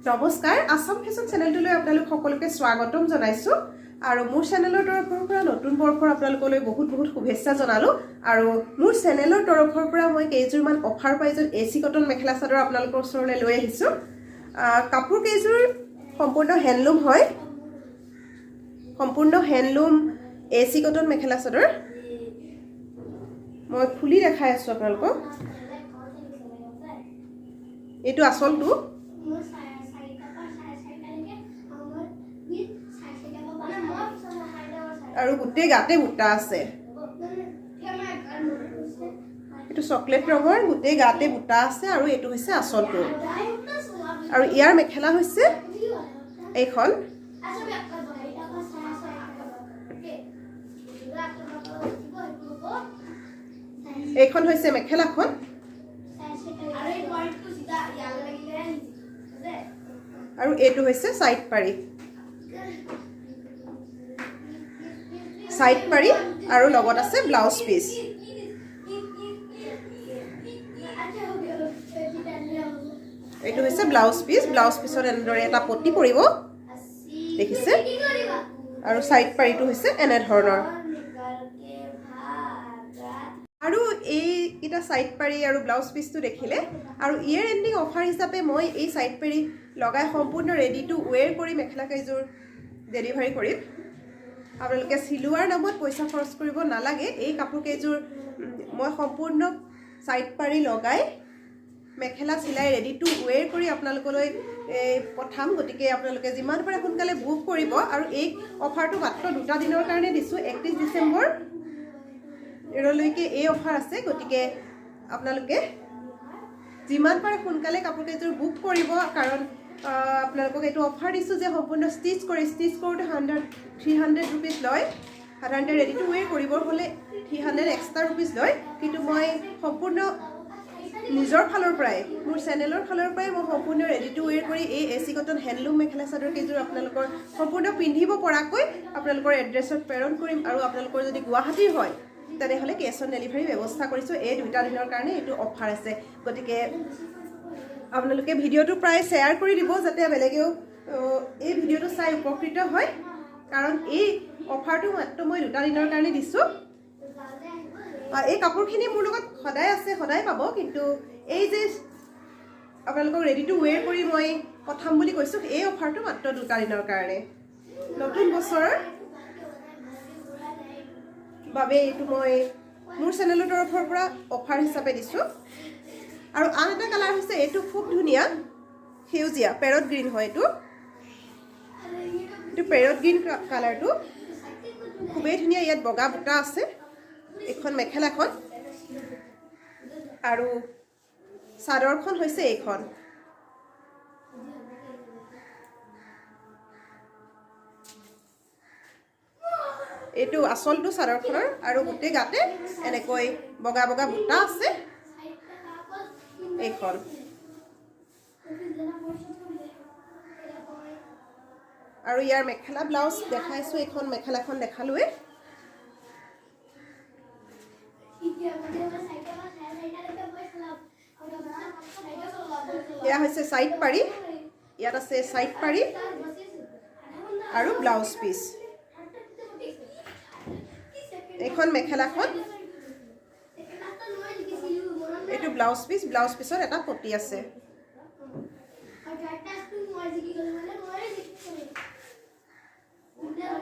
নমস্কাৰ, আছাম ফেশ্বন চেনেলটোলৈ আপোনালোক সকলোকে স্বাগতম জনাইছোঁ আৰু মোৰ চেনেলৰ তৰফৰ পৰা নতুন বৰ্ষৰ আপোনালোকলৈ বহুত বহুত শুভেচ্ছা জনালোঁ। আৰু মোৰ চেনেলৰ তৰফৰ পৰা মই কেইযোৰমান অফাৰ প্ৰাইজত এ চি কটন মেখেলা চাদৰ আপোনালোকৰ ওচৰলৈ লৈ আহিছোঁ। কাপোৰ কেইযোৰ সম্পূৰ্ণ হেণ্ডলুম হয়, সম্পূৰ্ণ হেণ্ডলুম এ চি কটন মেখেলা চাদৰ। মই খুলি দেখাই আছোঁ আপোনালোকক। এইটো আচলটো। মোৰ 4:30ৰ পৰা 4:30লৈকে আৰু মই 4:30ৰ পৰা 5টা। আৰু গোটেই গাতে বুটা আছে। এইটো চকলেট ৰঙৰ, গোটেই গাতে বুটা আছে আৰু এইটো হৈছে আচলটো। আৰু ইয়াৰ মেখেলা হৈছে এইখন। এইখন হৈছে মেখেলাখন। আৰু এইটো হৈছে চাইড পাৰি, চাইড পাৰি আৰু লগত আছে ব্লাউজ পিচ। এইটো হৈছে ব্লাউজ পিচ। ব্লাউজ পিচত এনেদৰে এটা পটি পৰিব, দেখিছে? আৰু চাইড পাৰিটো হৈছে এনেধৰণৰ। আৰু এইকেইটা চাইড পাৰি আৰু ব্লাউজ পিচটো দেখিলে। আৰু ইয়েৰ এণ্ডিং অফাৰ হিচাপে মই এই চাইড পাৰি লগাই সম্পূৰ্ণ ৰেডি টু ৱেৰ কৰি মেখেলা কেইযোৰ ডেলিভাৰী কৰিম। আপোনালোকে চিলোৱাৰ নামত পইচা খৰচ কৰিব নালাগে। এই কাপোৰ কেইযোৰ মই সম্পূৰ্ণ চাইড পাৰি লগাই মেখেলা চিলাই ৰেডি টু ৱেৰ কৰি আপোনালোকলৈ এই পঠাম। গতিকে আপোনালোকে যিমান পাৰে সোনকালে বুক কৰিব। আৰু এই অফাৰটো মাত্ৰ 2টা দিনৰ কাৰণে দিছোঁ, 31 ডিচেম্বৰলৈকে এই অফাৰ আছে। গতিকে আপোনালোকে যিমান পাৰে সোনকালে কাপোৰ কেইযোৰ বুক কৰিব, কাৰণ আপোনালোকক এইটো অফাৰ দিছোঁ যে সম্পূৰ্ণ ষ্টিচ কৰি, ষ্টিচ কৰোঁতে 300 ৰুপিজ লয়। সাধাৰণতে ৰেডি টু ৱেৰ কৰিবৰ হ'লে 300 এক্সট্ৰা ৰুপিজ লয়। কিন্তু মই সম্পূৰ্ণ নিজৰ ফালৰ পৰাই, মোৰ চেনেলৰ ফালৰ পৰাই মই সম্পূৰ্ণ ৰেডি টু ৱেৰ কৰি এই এ C cotton handloom mekhela chador কেইযোৰ আপোনালোকৰ সম্পূৰ্ণ পিন্ধিব পৰাকৈ আপোনালোকৰ এড্ৰেছত প্ৰেৰণ কৰিম। আৰু আপোনালোকৰ যদি গুৱাহাটীৰ হয়, তেনেহ'লে কেছ অন ডেলিভাৰী ব্যৱস্থা কৰিছোঁ। এই 2টা দিনৰ কাৰণে এইটো অফাৰ আছে। গতিকে আপোনালোকে ভিডিঅ'টো প্ৰায় শ্বেয়াৰ কৰি দিব, যাতে বেলেগেও এই ভিডিঅ'টো চাই উপকৃত হয়, কাৰণ এই অফাৰটো মাত্ৰ মই 2টা দিনৰ কাৰণে দিছোঁ। এই কাপোৰখিনি মোৰ লগত সদায় আছে, সদায় পাব। কিন্তু এই যে আপোনালোকক ৰেডি টু ৱেৰ কৰি মই পঠাম বুলি কৈছোঁ, এই অফাৰটো মাত্ৰ 2টা দিনৰ কাৰণে। নতুন বছৰৰ বাবে এইটো মই মোৰ চেনেলৰ তৰফৰ পৰা অফাৰ হিচাপে দিছোঁ। আৰু আন এটা কালাৰ হৈছে এইটো, খুব ধুনীয়া সেউজীয়া, পেৰট গ্ৰীণ হয় এইটো। এইটো পেৰট গ্ৰীণ কালাৰটো খুবেই ধুনীয়া। ইয়াত বগা বুটা আছে। এইখন মেখেলাখন আৰু চাদৰখন হৈছে এইখন। এইটো আচলটো চাদৰখনৰ। আৰু গোটেই গাতে এনেকৈ বগা বগা বুটা আছে এইখন। আৰু ইয়াৰ মেখেলা ব্লাউজ দেখাইছোঁ। এইখন মেখেলাখন দেখালোৱে। এয়া হৈছে চাইড পাৰি, ইয়াত আছে চাইড পাৰি আৰু ব্লাউজ পিচ। এইখন মেখেলাখন, এইটো ব্লাউজ পিচ, ব্লাউজ পিচত এটা পটি আছে।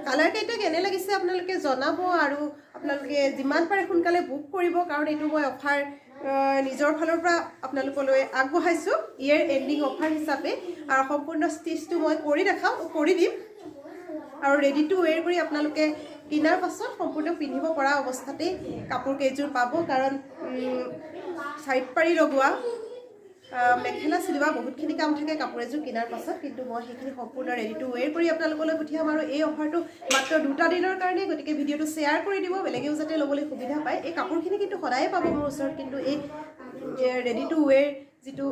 কালাৰ কেইটা কেনে লাগিছে আপোনালোকে জনাব। আৰু আপোনালোকে যিমান পাৰে সোনকালে বুক কৰিব, কাৰণ এইটো মই অফাৰ নিজৰ ফালৰ পৰা আপোনালোকলৈ আগবঢ়াইছোঁ ইয়েৰ এণ্ডিং অফাৰ হিচাপে। আৰু সম্পূৰ্ণ ষ্টিচটো মই কৰি দেখাওঁ, কৰি দিম। আৰু ৰেডি টু ৱেৰ কৰি আপোনালোকে কিনাৰ পাছত সম্পূৰ্ণ পিন্ধিব পৰা অৱস্থাতেই কাপোৰ কেইযোৰ পাব, কাৰণ চাইড পাৰি লগোৱা, মেখেলা চিলোৱা বহুতখিনি কাম থাকে কাপোৰ এযোৰ কিনাৰ পাছত। কিন্তু মই সেইখিনি সম্পূৰ্ণ ৰেডি টু ৱেৰ কৰি আপোনালোকলৈ পঠিয়াম। আৰু এই অফাৰটো মাত্ৰ 2টা দিনৰ কাৰণে। গতিকে ভিডিঅ'টো শ্বেয়াৰ কৰি দিব, বেলেগেও যাতে ল'বলৈ সুবিধা পায়। এই কাপোৰখিনি কিন্তু সদায়ে পাব মোৰ ওচৰত, কিন্তু এই ৰেডি টু ৱেৰ যিটো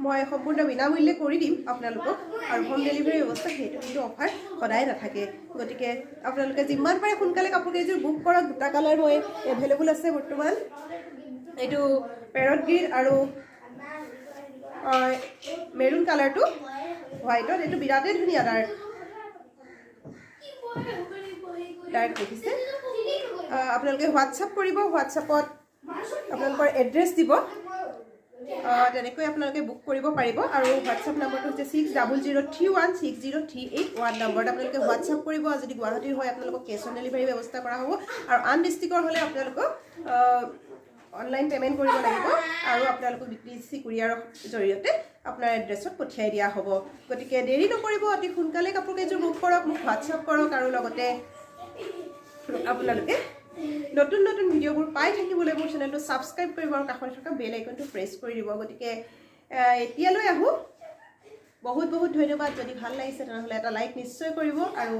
মই সম্পূৰ্ণ বিনামূল্যে কৰি দিম আপোনালোকক আৰু হোম ডেলিভাৰী ব্যৱস্থা, সেইটো কিন্তু অফাৰ সদায় নাথাকে। গতিকে আপোনালোকে যিমান পাৰে সোনকালে কাপোৰ কেইযোৰ বুক কৰক। 2টা কালাৰ মই এভেইলেবল আছে বৰ্তমান, এইটো পেৰট গ্ৰীণ আৰু মেৰুণ কালাৰটো হোৱাইটত, এইটো বিৰাটেই ধুনীয়া ডাৰ্ক ডাৰ্ক দেখিছে। আপোনালোকে হোৱাটছআপ কৰিব, হোৱাটছআপত আপোনালোকৰ এড্ৰেছ দিব, তেনেকৈ আপোনালোকে বুক কৰিব পাৰিব। আৰু হোৱাটছআপ নম্বৰটো হৈছে 6003160381 নম্বৰত আপোনালোকে হোৱাটছআপ কৰিব। আৰু যদি গুৱাহাটীৰ হয় আপোনালোকক কেছ অন ডেলিভাৰী ব্যৱস্থা কৰা হ'ব, আৰু আন ডিষ্ট্ৰিক্টৰ হ'লে আপোনালোকক অনলাইন পে'মেণ্ট কৰিব লাগিব আৰু আপোনালোকক ডিটিডিচি কুৰিয়াৰৰ জৰিয়তে আপোনাৰ এড্ৰেছত পঠিয়াই দিয়া হ'ব। গতিকে দেৰি নকৰিব, অতি সোনকালে কাপোৰ কেইযোৰ বুক কৰক, মোক হোৱাটছআপ কৰক। আৰু লগতে আপোনালোকে নতুন নতুন ভিডিঅ'বোৰ পাই থাকিবলৈ মোৰ চেনেলটো ছাবস্ক্ৰাইব কৰিব আৰু কাষত থকা বেল আইকনটো প্ৰেছ কৰি দিব। গতিকে এতিয়ালৈ আহোঁ, বহুত বহুত ধন্যবাদ। যদি ভাল লাগিছে তেনেহ'লে এটা লাইক নিশ্চয় কৰিব আৰু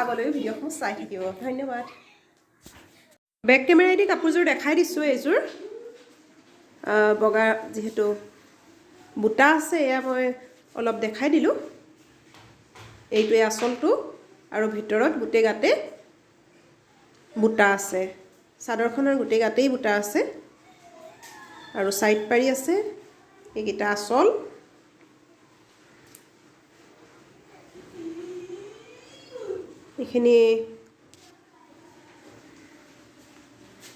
আগলৈও ভিডিঅ'সমূহ চাই থাকিব। ধন্যবাদ। বেক কেমেৰাইদি কাপোৰযোৰ দেখাই দিছোঁ। এইযোৰ বগা যিহেতু বুটা আছে, এয়া মই অলপ দেখাই দিলোঁ। এইটোৱে আচলটো আৰু ভিতৰত গোটেই গাতে বুটা আছে। চাদৰখনৰ গোটেই গাতেই বুটা আছে আৰু ছাইড পাৰি আছে। এইকেইটা আচল। এইখিনি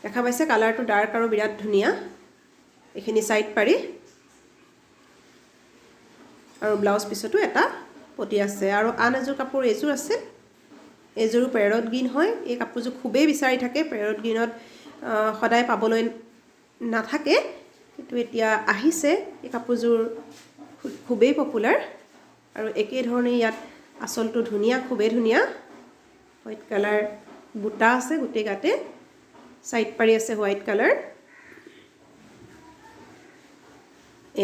দেখা পাইছে, কালাৰটো ডাৰ্ক আৰু বিৰাট ধুনীয়া। এইখিনি ছাইড পাৰি আৰু ব্লাউজ পিছতো এটা পটি আছে। আৰু আন এযোৰ কাপোৰ এইযোৰ আছে, এইযোৰো পেৰট গ্ৰীণ হয়। এই কাপোৰযোৰ খুবেই বিচাৰি থাকে, পেৰট গ্ৰীণত সদায় পাবলৈ নাথাকে, কিন্তু এতিয়া আহিছে। এই কাপোৰযোৰ খুবেই পপুলাৰ। আৰু একেধৰণে ইয়াত আচলটো ধুনীয়া, খুবেই ধুনীয়া হোৱাইট কালাৰ বুটা আছে গোটেই গাতে, ছাইড পাৰি আছে হোৱাইট কালাৰ।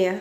এয়া